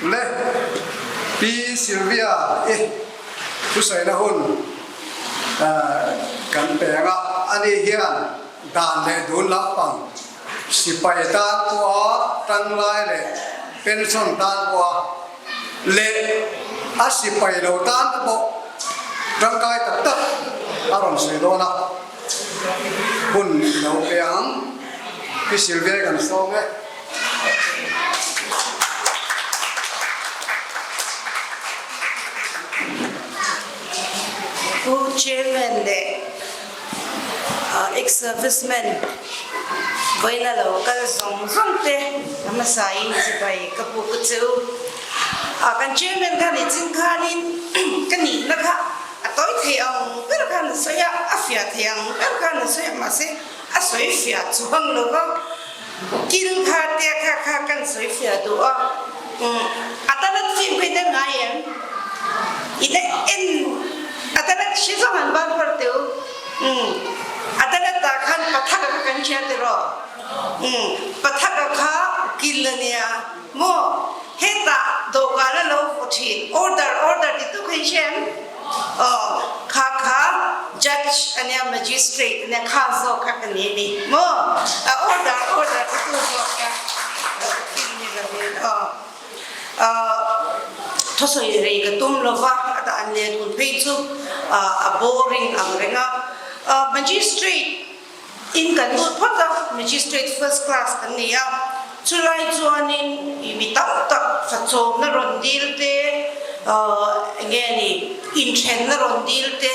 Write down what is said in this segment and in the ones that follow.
Le Pi Sylvia i thusaina hun kan peng a, ani hian dan leh dun lampang sipai tan pawha tanglai leh pension tan pawha leh a sipai lo tan te pawh tangkai tak tak a rawn sawi dawn a, hun lo pe ang. Pi Sylvia i kan sawm e. Pu Chairman leh Ex-servicemen vawiina lo kal zawng zawng te a hmasain chibai ka puk a che u. Kan Chairman khan i chin khanin ka nihna kha a tawi thei ang ber khan a sawi a, a fiah thei ang ber khan a sawi a, mahse a sawi fiah chuang lo va, kil kha te kha kha kan sawi fiah duh a, a talat fim kha in en ngai em? In en a talat hri zawng an ban far teu, a talat ah khan pathak a kha kan hria tiraw? Pathak a kha ukil a nia maw? Hetah dawhkan a lo vu thin, order order ti tuk kha in hria em? Aw, kha kha judge a nia, magistrate a nia, kha zawk kha ka ni a ni maw? A order order ti tu zawk kha ukil ni lovin aw. Thusawi rei ka tum lova, a dan leh dun phei chu a boring ang reng a. Magistrate in kan lut phawt a, magistrate first class kan ni a, chulai chuanin mi tam tak fachawmna rawn dil te, enge ni inthenna rawn dil te,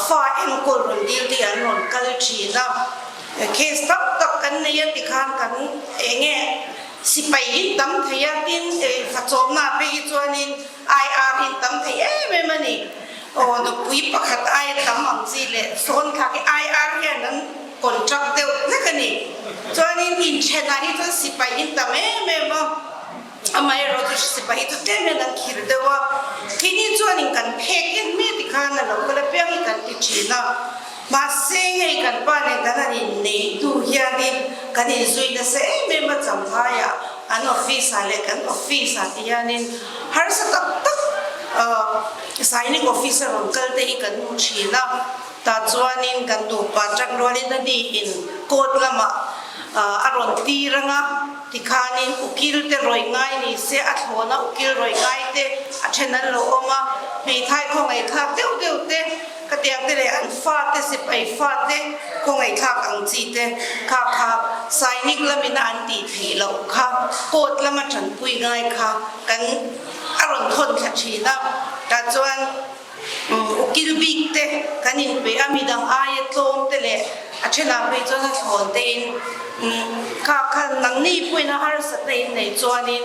fa enkawl rawn dil te an rawn kal thin a, case tam tak kan nei a tikhan kan enge sipai in tam thei a, tin fachawmna phei hi chuanin IR in tam thei em em a ni. Aw nupui pakhat aia tam ang chi leh sawn thlak hi IR hian an contract deuh hlek a ni. Chuanin inthenah hi chuan sipai in tam em em a, amaherawh chu sipai hi chu tlem hian an khir deuh a. Keini chuanin kan phek en mek tikhan a lo kal apiang hi kan ti thin a. Mahse hei kan pa nen kan han inneih hnu hianin kan inzui nasa em em a Champhaiah an office ah leh kan office ah te hianin harsa tak tak Sainik office a rawn kal te hi kan hmu thin a, tah chuanin kan nupa tang rualin a ni in court lamah a rawn tir ang a, tikhanin ukil te rawih ngai ni se a thlawna ukil rawih ngai te a then an lo awm a, hmeithai khawngaihthlak deuh deuh te ka tiang te leh an fate sipai fate khawngaihthlak ang chi te kha kha Sainik lamina an tih theih loh kha court lama tanpui ngai kha kan A rawn thawn thla thin a, tah chuan ukil bik te kan inpe a, midang aia tlawm te leh a thenah phei chuan a thlawn te in kha kha nangni pawhin a harsatna in nei chuanin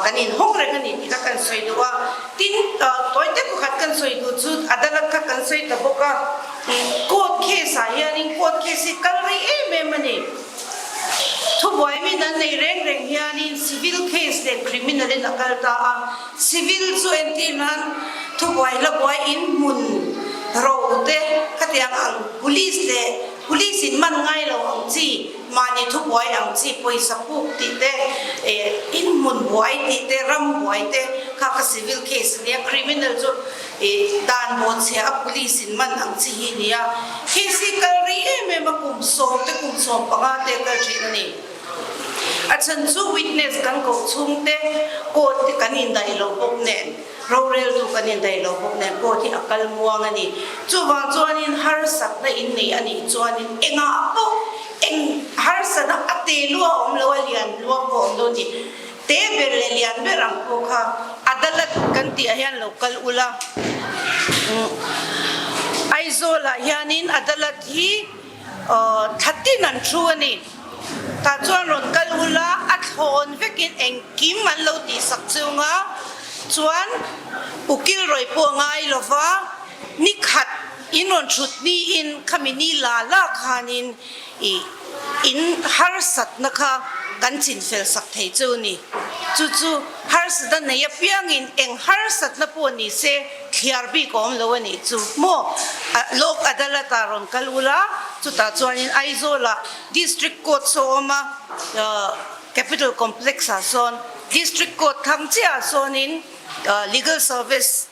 kan inhawng reng a ni tih kha kan sawi duh a. Tin, tawi te pakhat kan sawi duh chu adalat kha kan sawi ta bawk a, court case ah hianin court case hi kal rei em em a ni. Thubuai min an nei reng reng hianin civil case leh criminal in a kal ta a, civil chu entir nan thubuai la buai in hmun ro te khatiang ang police leh police in man ngai lo ang chi mahni thubuai ang chi pawisa puk tih te eh in hmun buai tih te ram buai te kha kha civil case a nia, criminal chu Ih, dan bawhchhia a police in man ang chi hi nia. Case hi kal rei em em a, kum sawm te kum 15 te kal thin a ni. A chhan chu witness kan koh chhung te court te kan indaih lo bawk nen, roreltu kan indaih lo bawk nen court hi a kal muang a ni. Chuvang chuanin harsatna in nei a nih chuanin engah pawh eng harsatna a te lua a awm lo a, lian lua pawh a awm lo a ni. Te ber leh lian ber ang pawh kha adalat kan tih ah hian lo kal ula. Aizawl ah hianin adalat hi thla tin an thu a ni. Tah chuan rawn kal ula a thlawn vekin engkim an lo tihsak chung a, chuan ukil rawih pawh a ngai lova ni khat in rawn thut niin khami ni la la khanin I in harsatna kha kan chinfel sak thei chu ni. Chu chu harsatna nei apiangin eng harsatna pawh ni se thliar bik a awm lo a nih chu maw? Lok Adalat ah rawn kal ula, chutah chuanin Aizawlah District Court saw awm a, Capital Complex ah sawn. District Court thlang chiah ah sawnin Legal Service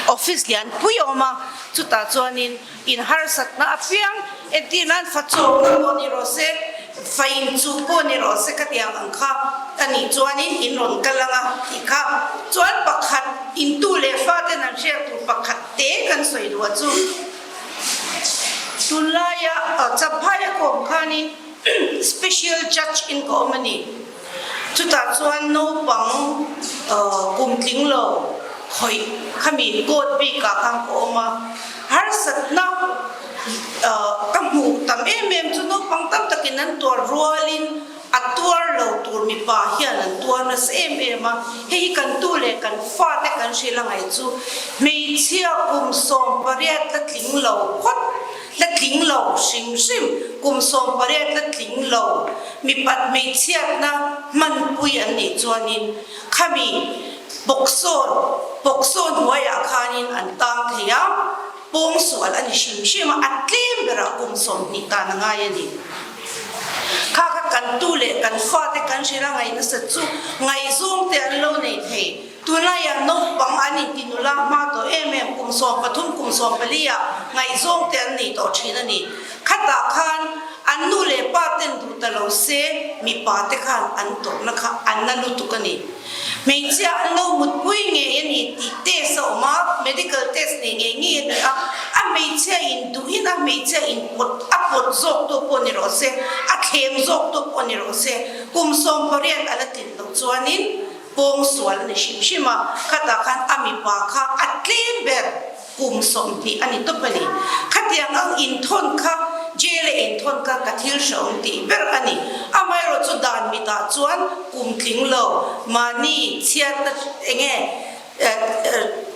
Office lian pui a awm a, chutah chuanin in harsatna apiang entir nan fa chawkna pawh ni rawh se, fa inchuh pawh ni rawh se khatiang ang kha a nih chuanin in rawn kal ang a tih kha chuan pakhat intu leh faten an hriat tur pakhat te kan sawi duh a chu. Tunlaia Champhaia kawm khanin Special Judge in ka awm a ni. Chutah chuan naupang kum tling lo khawih khami court bikah khan ka awm a. Harsatna ka hmuh tam em em chu naupang tam takin an tuar rualin A tuar lo tur mipa hian an tuar nasa em em a, hei hi kan tu leh kan fate kan hrilh a ngaih chu hmeichhia kum 18 la tling lo phawt, la tling lo hrim hrim, kum 18 la tling lo mipat hmeichhiatna hmanpui an nih chuanin khami pawksawn, pawksawn hnuaiah khanin an tang thei a. Pawngsual a ni hrim hrim a, a tlem berah kum 20 tan a ngai a ni. Kha kha kan tu leh kan fate kan hrilh a ngaih nasa chu ngaihzawng te an lo nei thei. Tunlaiah naupang an inti nula hma tawh em em, kum 13 kum 14 ah ngaihzawng te an nei tawh thin a ni. Khatah khan an nu leh pa ten duh ta lo se mipa te khan an tawrhna kha an na lutuk a ni. Hmeichhia an lo mutpui ngei a ni tih test a awm a, medical test nei ngei ngei a ni a, a hmeichhia in duhin a hmeichhia in pawt a pawt zawk tu pawh ni rawh se, a thlem zawk tu pawh ni rawh se, kum 18 a la tlin loh chuanin pawngsual a ni hrim hrim a, khatah khan a mipa kha a tlem ber. Kum 20 a ni tawp a ni. Khatiang ang inthawn kha jail a inthawn kha ka thil hrehawm tih ber a ni. Amaherawh chu dan mitah chuan kum tling lo, mahni chhiatna enge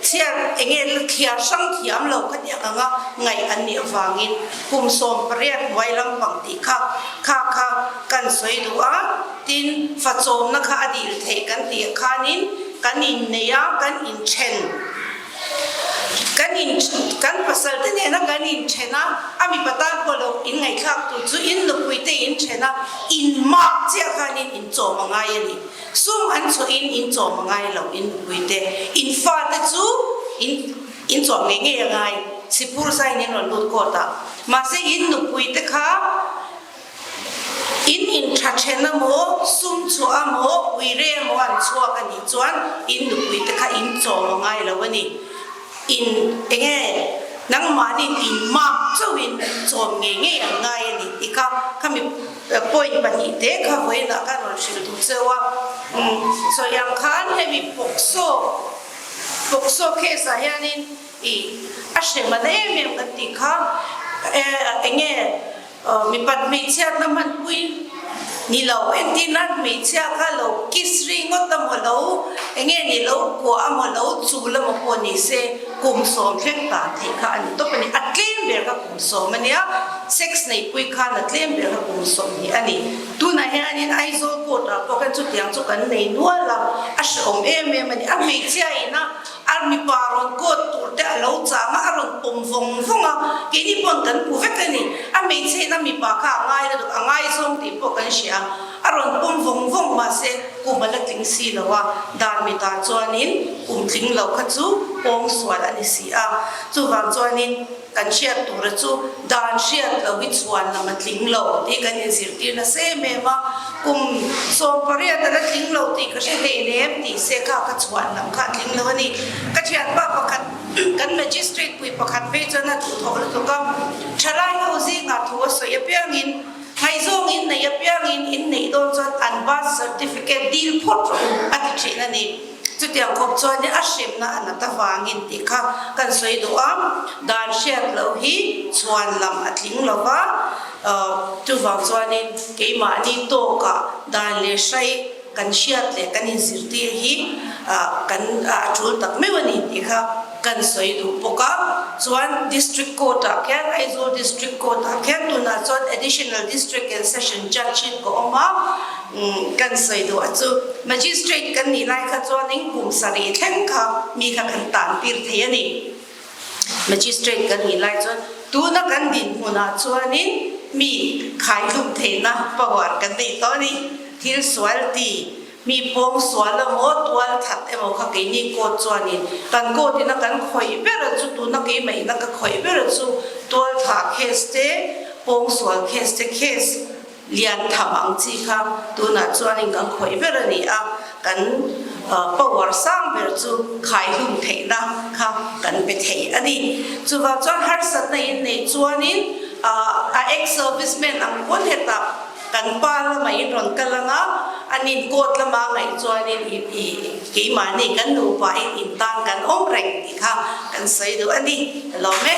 chhiat enge la thliar hrang thiam lo khatiang anga ngaih an nih avangin kum 18 hnuai lampang tih kha kha kha kan sawi duh a. Tin, fachawmna kha a dil theih kan tih khanin kan innei a, kan inthen. Kan in kan pasal te nena kan inthen a, a mipa tan pawh lo in ngaihthlak tur chu in nupui te in then a, in mak chiah khanin in chawm a ngai a ni. Sum an chhuah in in chawm a ngai lo in nupui te, in fa te chu in in chawm ngei ngei a ngai, Sipur zain in rawn lut court ah. Mahse in nupui te kha In in tha then a maw, sum chhuah a maw, uire a maw an chhuak a nih chuan in nupui te kha in chawm a ngai lo a ni. In enge nangmahni in mark chauhin chawm ngei ngei an ngai a ni tih kha khami point pahnih te kha vawiinah khan rawn hrilh duh cheu a. Sawi ang khan hemi pawksaw pawksaw case ah hianin ih a hrem a na em em kan tih kha enge Mipat hmeichhiatna hmanpui ni lo, entirna hmeichhia kha lo kiss ri ngawt a maw lo, enge ni lo kuah a maw lo chul a maw pawh ni se kum 10 thleng tan theih kha a ni tawp a ni. A tlem ber kha kum 10 a nia, sex neihpui khan a tlem ber kha kum 20 a ni. Tunah hianin Aizawl court ah pawh khan chutiang chu kan nei nual a, a hrehawm em em a ni. A hmeichhia ina A mipa rawn kawt tur te a lo chang a, a rawn pawm vawng vawng a, keini pawn kan pu vek a ni. A hmeichhe in a mipa kha a ngai lutuk, a ngaizawng tih pawh kan hria. A rawn pawm vawng vawng mahse kum a la tling si lo a, dan mitah chuanin kum tling lo kha chu pawng sual a ni si a. Chuvang chuanin kan hriat tura chu dan hriat lo hi chhuan lam a tling lo tih kan inzirtir nasa em em a, kum 18 a la tling lo tih ka hre hlei lem tih se kha ka chhuan lam kha a tling lo a ni. Ka thianpa pakhat kan magistrate pui pakhat phei chuan a duhthawh lutuk a, thalai ho zingah thu a sawi apiangin ngaihzawng in neih apiangin in neih dawn chuan an birth certificate dil phawt rawh u a ti thin a ni. Chutiang khawp chuan a hremna a nat avangin tih kha kan sawi duh a, dan hriat loh hi chhuan lam a tling lo va, chuvang chuanin keimahni tawkah dan leh hrai kan hriat leh kan inzirtir hi kan a tul tak meuh a ni tih kha kan sawi duh bawk a. Chuan District Court-ah khian, Aizawl District Court-ah khian tunah chuan Additional District and Session Judge-in ka awm a, Kan sawi duh a chu Magistrate kan nih lai kha chuanin kum 7 thleng kha mi kha kan tan tir thei a ni. Magistrate kan nih lai chuan tuna kan dinhmunah chuanin mi khaihlum theihna power kan nei tawh a ni. Thil sual ti, mi pawng sual emaw, tual that emaw kha keini court chuanin kan court ina kan khawih ber a chu tuna keimah ina ka khawih ber a chu tual thah case te, pawng sual case te case lian tham ang chi kha tunah chuanin kan khawih ber a ni a, kan power sang ber chu khaihlum theihna kha kan pe thei a ni. Chuvang chuan harsatna inneih chuanin a ex-serviceman ang pawn hetah Kan pa lamah in rawn kal ang a, an in court lama ngaih chuanin i i keimahni kan nupa in in tan kan awm reng tih kha kan sawi duh a ni. Ka lawm e.